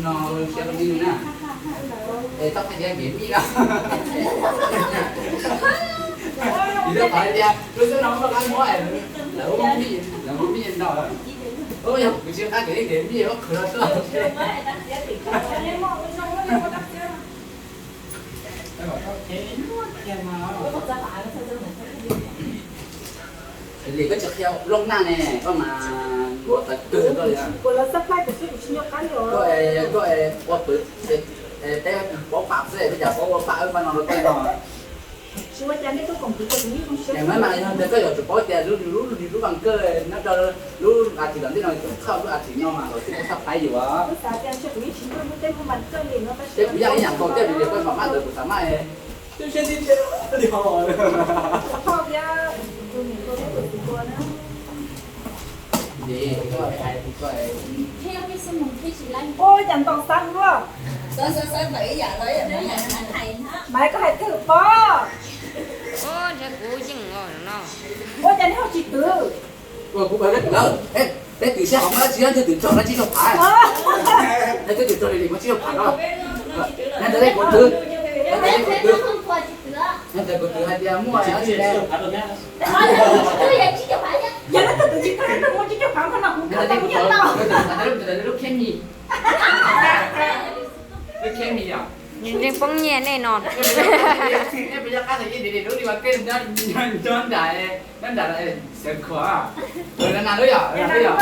No siab rau mij na. Es txhob hais tias nkev mij no. Vim rau qhov tias lub xub no muaj qab muab, lawv muab mij, lawv muab mij no. Yog kuv tsis qab kev nkev mij muab qhwv los xwb. Li koj tsis qhia Looj Naj ne, koj mas luav tawv kawg koj li. Koj, koj ua pwv teb paub pam xwb, peb cas paub ua pam wb pab no rau koj no. Ces mas mas yog ntawd koj yuav tsum paub tias lub lub lub vas kawj nyob rau lub a thiv tom ntej no, khawb lub a thiv no mas los twb muaj thaj pais yus. Ces kuv yam ib yam nkaus thiab, vim tias koj mam maj ntawd kuv xav maj. Ua cas ntau xab luaj. Mas koj hais twg pob? Ntshe kuv yeej os no. Ua cas neb ho tsis twv? Kuv peb twv lawm, peb twv seb ho muaj dab tsi, ntshe twv tso dab tsi rau phav. Ntshe twv tso li li muaj tsib rau phav no. Nyob ntawd kuv twv, nyob ntawd kuv twv hais tias muaj dab tsi ne. Yog leej twg twv tsis tau, leej twg muaj tsib caug phav no kuv kawm tau nyiaj tau. Lub kheb mis, lub kheb mis yom. Nws ntseeg poob nyiaj nej no. Nej puas yog qab txawm yeej ntiv li lub li ua kej nyob nram, nyob nram xeev khuam. Nas lub yom, nas lub yom.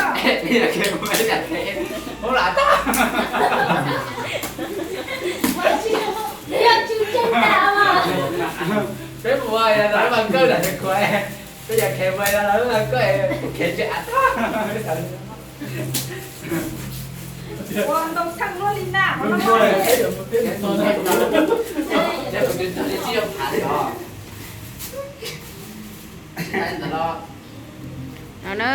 Hoob lam tag. Peb mus ua lawv vas kawj nram xeev khuam, peb yog khev ua lawv vas kawj, khev tsis av tag. Ua ntau tshaj luaj li na. No na,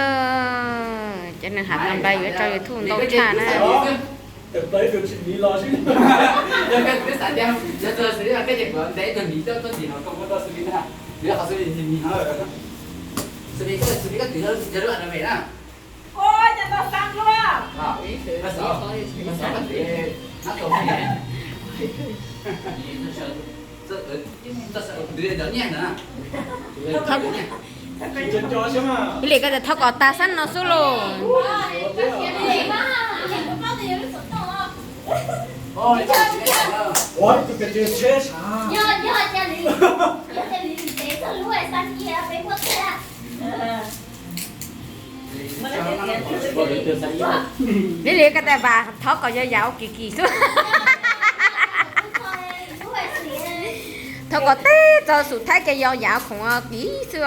cov neeg hav nplai yuav tso YouTube ntau tshaj na. Ua cas ntau xab luaj. Ib li koj tias thov kom tas xab no xwb lauj. Ib li koj tias vas thov kom yog yam ua kim kim xwb. Thov kom teb txog xum thaib ces yog yam khoom kim xwb.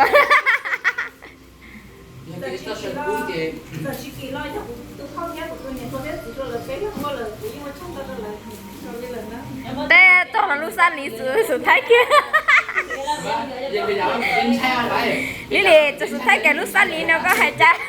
Teb txog lub xab li xum thaib kiag. Ib li txog xum thaib kiag lub xab li no koj hais cas?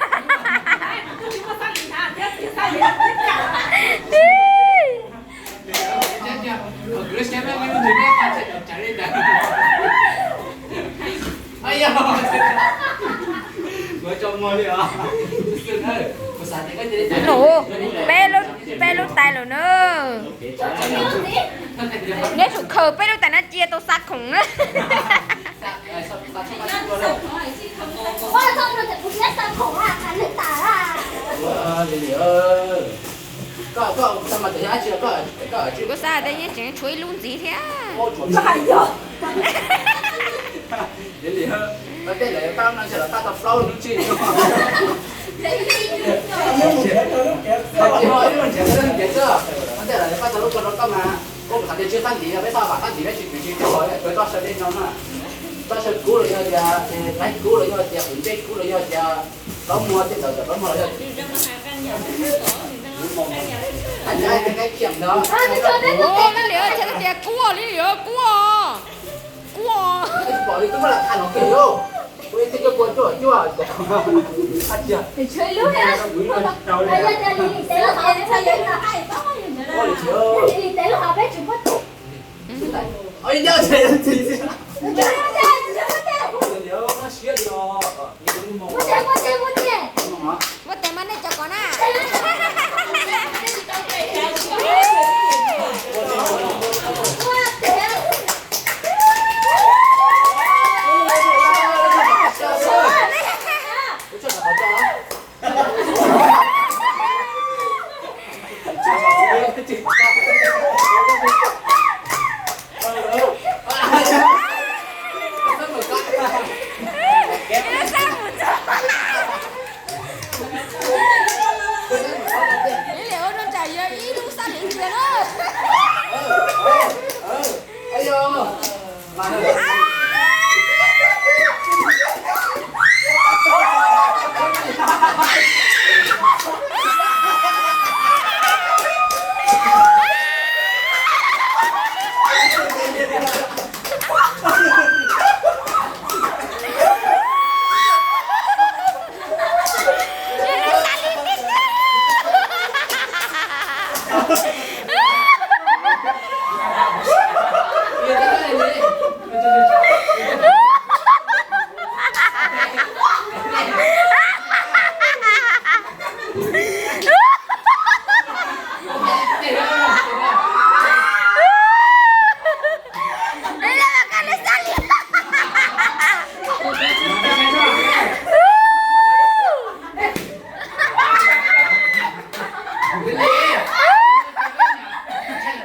Nub, peb lub, peb lub tais lawm na. Neb tsum khaws peb lub tais no cia tau xa khoom na. Kuv xav tias yeej tseem tshuav ib lub ntxiv thiab. Toj saw kub los yog tias laib kub los yog tias qus ntsej kub los yog tias plaub muag tej ntawd, plaub muag los yog Ua, Lib Liam, txhais tias kub, Lib Liam, kub, kub. Muab tes mas nej cov ko na. Ib lub xab lis ntxiag na.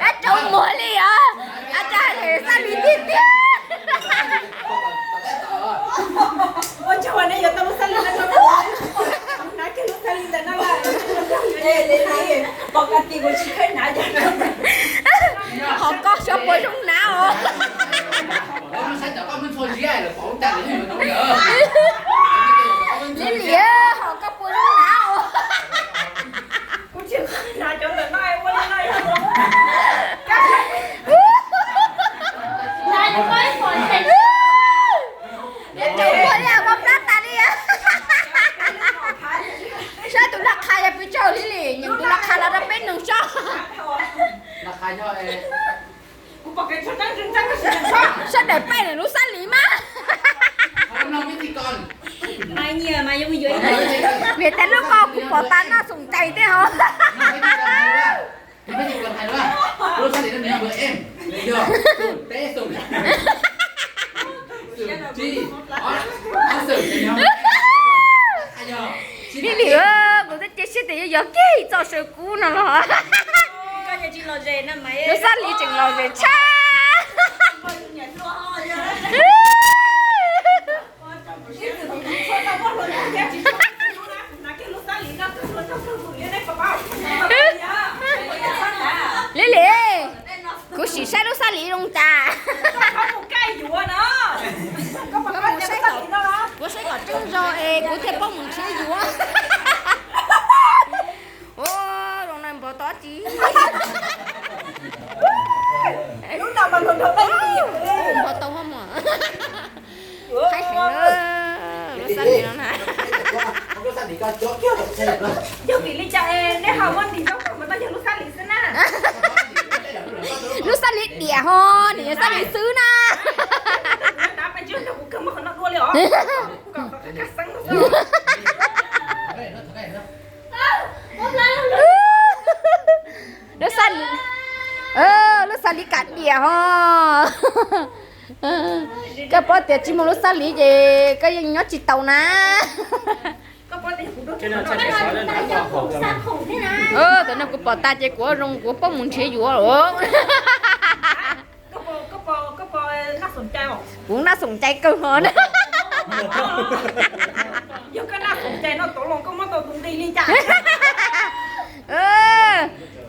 Ab, tsaus muag li os. Ab, tsaus hais tias xab lis tiag tiag. Ua tsaug uas nej yuav tau lub xab lis no rau kuv. Hnav kiag lub xab lis ntawm no lawm. Pom ko ti kuv tsis kheev hnav cov. Hos koj xyov puas zoo hnav os. Lib Liam, hos koj puas zoo hnav os. Kuv tsis hnav cov ntawm no ua li no. Nyob rau ua li ua plab tas li. Saib tus laj qha yog pes tsawg li li, nyeem tus laj qha los rau peb mloog saib. Sawv daws pab nws lub xab lis mas. Vim tias lub ko kuv pom tas noj xoom cai thiab hos. Lib Liam, kuv twb cia siab tias yuav yog kiag txoj saw kub no los. Lub xab lis tseem lom zem tshaj. Lib Liam, kuv sim saib lub xab lis zoo cas. Kuv saib kom tseeb zog es kuv thiaj paub mus nrhiav yuav. Ua, zoo no npog tau tsi? Npog tau hov mas. Haib heev na, lub xab lis no na. Yog vim li cas nej ho muab ntim zoo kawg mas no yog lub xab lis xwb na. Lub xab lis diam ho, nws yog xab lis xwb na. Lub xab lis, lub xab lis kam diam ho. Koj paub tias tsis muaj lub xab lis ces koj yeej nyob tsis tau na. Tam no kuv pom tas ces kuv zoo kuv paub mus nrhiav yuav lawm. Kuv noj xoom cai kawg hov na.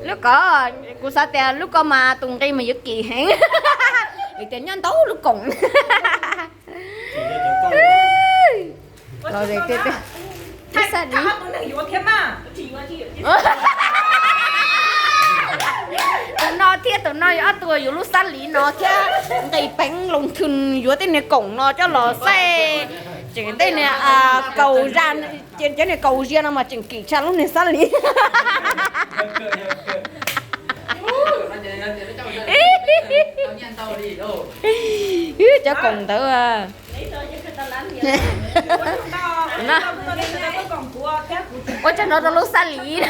Lub ko, kuv xav tias lub ko mas tus nqi mas yuav kim heev, vim tias nyob ntau lub koom. Lub xab lis, lub xab lis, Tus no thiab tus no yog ob tug yuav lub xab lis no thiab nqis peev loo thwm yuav tej niag koom no coj los xaij, tseem tej niag kaus zaj, cov niag kaus zia no mas tseem kim tshaj lub niag xab lis. Cov koom ntawd. Ua tsaug ntau rau lub xab lis.